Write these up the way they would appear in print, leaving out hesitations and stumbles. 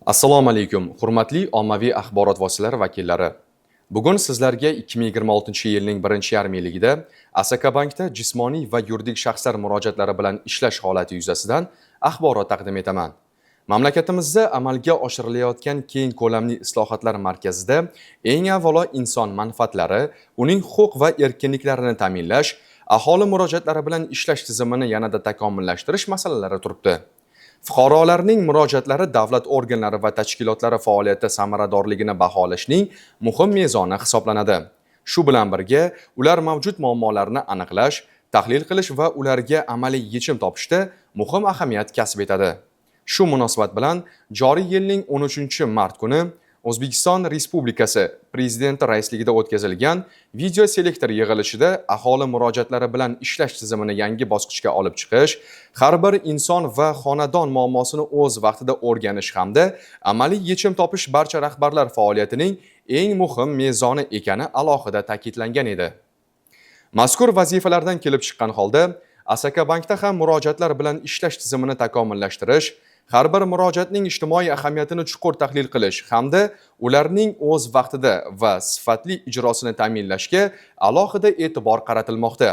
Assalomu alaykum, hurmatli ommaviy axborot vositalari vakillari. Bugun sizlarga 2026-yilning birinchi yarim yilligida Asakabankda jismoniy va yuridik shaxslar murojaatlari bilan ishlash holati yuzasidan axborot taqdim etaman. Mamlakatimizda amalga oshirilayotgan keng ko'lamli islohotlar markazida eng avvalo inson manfaatlari, uning huquq va erkinliklarini ta'minlash, aholi murojaatlari bilan ishlash tizimini yanada takomillashtirish masalalari turibdi. Fuqarolarning murojaatlari davlat organlari va tashkilotlari faoliyati samaradorligini baholashning muhim mezoni hisoblanadi. Shu bilan birga, ular mavjud muammolarni aniqlash, tahlil qilish va ularga amaliy yechim topishda muhim ahamiyat kasb etadi. Shu munosabat bilan joriy yilning 13-mart kuni O'zbekiston Respublikasi Prezidenti raisligida o'tkazilgan video selektor yig'ilishida aholi murojaatlari bilan ishlash tizimini yangi bosqichga olib chiqish, har bir inson va xonadon muammosini o'z vaqtida o'rganish hamda amaliy yechim topish barcha rahbarlar faoliyatining eng muhim mezoni ekani alohida ta'kidlangan edi. Mazkur vazifalardan kelib chiqqan holda Asakabankda ham murojaatlar bilan ishlash tizimini takomillashtirish, har bir murojaatning ijtimoiy ahamiyatini chuqur tahlil qilish hamda ularning o'z vaqtida va sifatli ijrosini ta'minlashga alohida e'tibor qaratilmoqda.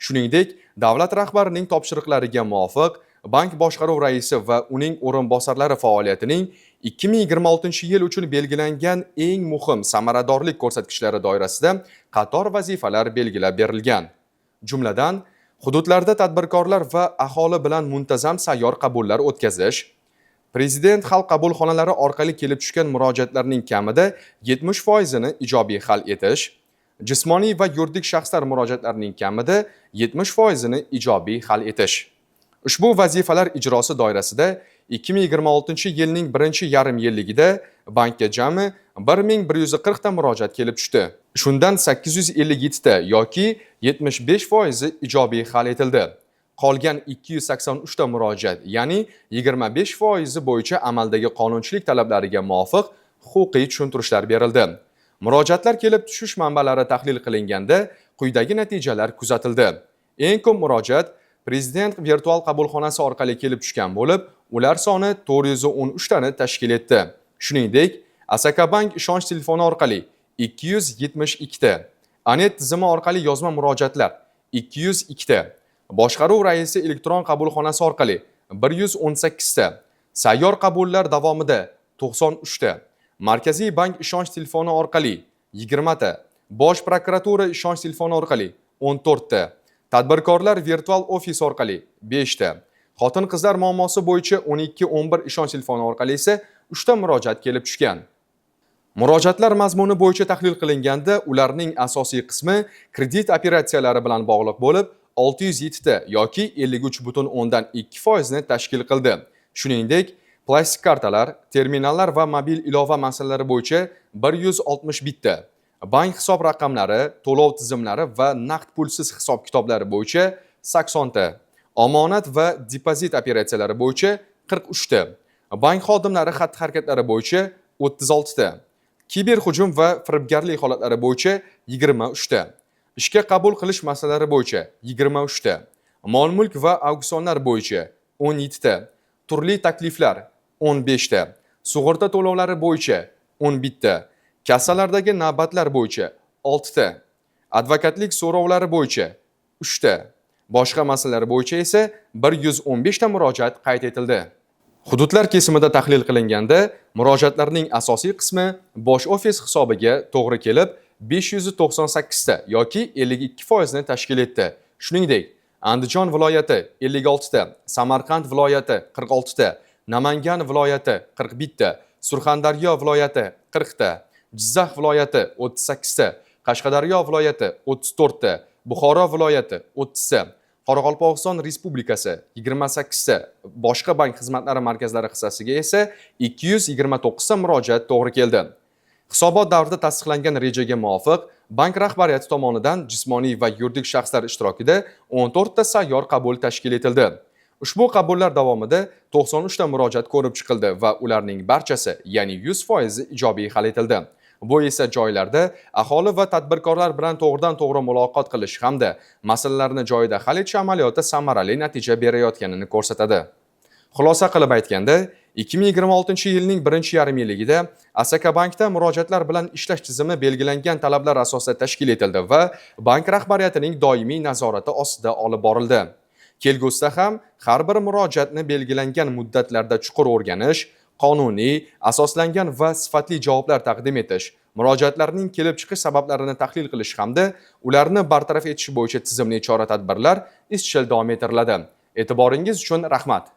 Shuningdek, davlat rahbarining topshiriqlariga muvofiq bank boshqaruv raisi va uning o'rinbosarlari faoliyatining 2026-yil uchun belgilangan eng muhim samaradorlik ko'rsatkichlari doirasida qator vazifalar belgilab berilgan. Jumladan, hududlarda tadbirkorlar va aholi bilan muntazam sayyor qabullar o'tkazish, Prezident xalq qabulxonalari orqali kelib tushgan murojaatlarning kamida 70% ini ijobiy hal etish, jismoniy va yuridik shaxslar murojaatlarining kamida 70% ini ijobiy hal etish. Ushbu vazifalar ijrosi doirasida 2026-yilning birinchi yarim yilligida bankka jami 1140 ta murojaat kelib tushdi. Shundan 857 ta yoki 75% ijobiy hal etildi. Qolgan 283 ta murojaat, ya'ni 25% bo'yicha amaldagi qonunchilik talablariga muvofiq huquqiy tushuntirishlar berildi. Murojaatlar kelib tushish manbalari tahlil qilinganda quyidagi natijalar kuzatildi. Eng ko'p murojaat Prezident virtual qabulxonasi orqali kelib tushgan bo'lib, ular soni 413 tani tashkil etdi. Shuningdek, Asakabank ishonch telefoni orqali 272 ta, Anet tizimi orqali yozma murojaatlar 202 ta, boshqaruv raisi elektron qabulxonasi orqali 118 ta, sayyor qabullar davomida 93 ta, Markaziy bank ishonch telefoni orqali 20 ta, Bosh prokuratura ishonch telefoni orqali 14 ta, tadbirkorlar virtual ofis orqali 5 ta, xotin-qizlar muammosi bo'yicha 12 11 ishonch telefoni orqali esa 3 ta murojaat kelib tushgan. Murojaatlar mazmuni bo'yicha tahlil qilinganda ularning asosiy qismi kredit operatsiyalari bilan bog'liq bo'lib, 607 ta yoki 53,2% ni tashkil qildi. Shuningdek, plastik kartalar, terminallar va mobil ilova masalalari bo'yicha 161 ta, bank hisob raqamlari, to'lov tizimlari va naqd pulsiz hisob kitoblari bo'yicha 80 ta, omonat va depozit operatsiyalari bo'yicha 43 ta, bank xodimlari xatti-harakatlari bo'yicha 36 ta, kiber hujum va firibgarlik holatlari bo'yicha 23 ta, ishga qabul qilish masalalari bo'yicha 23 ta, mol-mulk va auksionlar bo'yicha 17 ta, turli takliflar 15 ta, sug'urta to'lovlari bo'yicha 11 ta, kassalardagi navbatlar bo'yicha 6 ta, advokatlik so'rovlari bo'yicha 3 ta, boshqa masalalar bo'yicha esa 115 ta murojaat qayd etildi. Hududlar kesimida tahlil qilinganda murojaatlarning asosiy qismi bosh ofis hisobiga to'g'ri kelib, 598 ta yoki 52% ni tashkil etdi. Shuningdek, Andijon viloyati 56 ta, Samarqand viloyati 46 ta, Namangan viloyati 41 ta, Surxondaryo viloyati 40 ta, Jizzax viloyati 38 ta, Qashqadaryo viloyati 34 ta, Buxoro viloyati 30 ta, Qoraqalpog'iston Respublikasi 28 ta, boshqa bank xizmatlari markazlari hissasiga esa 229 ta murojaat to'g'ri keldi. Hisobot davrida tasdiqlangan rejaga muvofiq bank rahbariyati tomonidan jismoniy va yuridik shaxslar ishtirokida 14 ta sayyor qabul tashkil etildi. Ushbu qabullar davomida 93 ta murojaat ko'rib chiqildi va ularning barchasi, ya'ni 100% ijobiy hal etildi. Bu esa joylarda aholi va tadbirkorlar bilan to'g'ridan-to'g'ri muloqot qilish hamda masalalarni joyida hal etish amaliyoti samarali natija berayotganini ko'rsatadi. Xulosa qilib aytganda, 2026-yilning birinchi yarim yilligida Asakabankda murojaatlar bilan ishlash tizimi belgilangan talablar asosida tashkil etildi va bank rahbariyatining doimiy nazorati ostida olib borildi. Kelgusida ham har bir murojaatni belgilangan muddatlarda chuqur o'rganish, qonuniy asoslangan va sifatli javoblar taqdim etish, murojaatlarning kelib chiqish sabablarini tahlil qilish hamda ularni bartaraf etish bo'yicha tizimli chora-tadbirlar izchil davom ettiriladi. E'tiboringiz uchun rahmat.